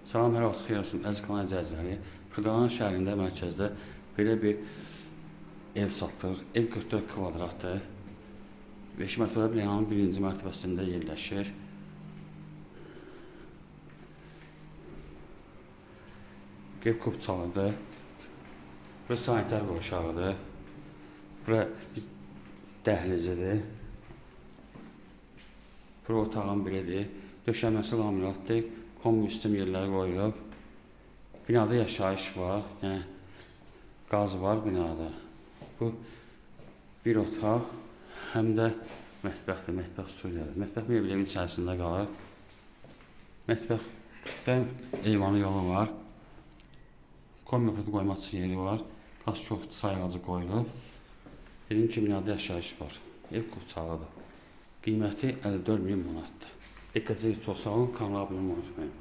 Salam, hər vaxt xeyir olsun, əziz kanal izləyiciləri. Xırdalan şəhərində, mərkəzdə belə bir ev satılır. Ev 44 kvadratdır. 5 mərtəbəli binanın birinci mərtəbəsində yerləşir. Ev kupçalıdır. Bura sanitar qovşağıdır. Bura dəhlizidir. Bura otağın biridir. Döşəməsi laminatdır. Kombi sistem yerləri qoyulub. Binada yaşayış var. Yəni qaz var binada. Bu bir otaq, həm də mətbəxdir, mətbəx studiyadır. Mətbəx mebelin içərisində qalır. Mətbəxdən eyvanı yolu var. Kombi aparatı qoymaq üçün yeri var. Qaz çox sayğacı qoyulub. Dediyim kimi binada yaşayış var. Ev kupçalıdır. Qiyməti 54 min manatdır. Diqqətinizə çox sağ olun. Kanala abunə olmayı unutmayın.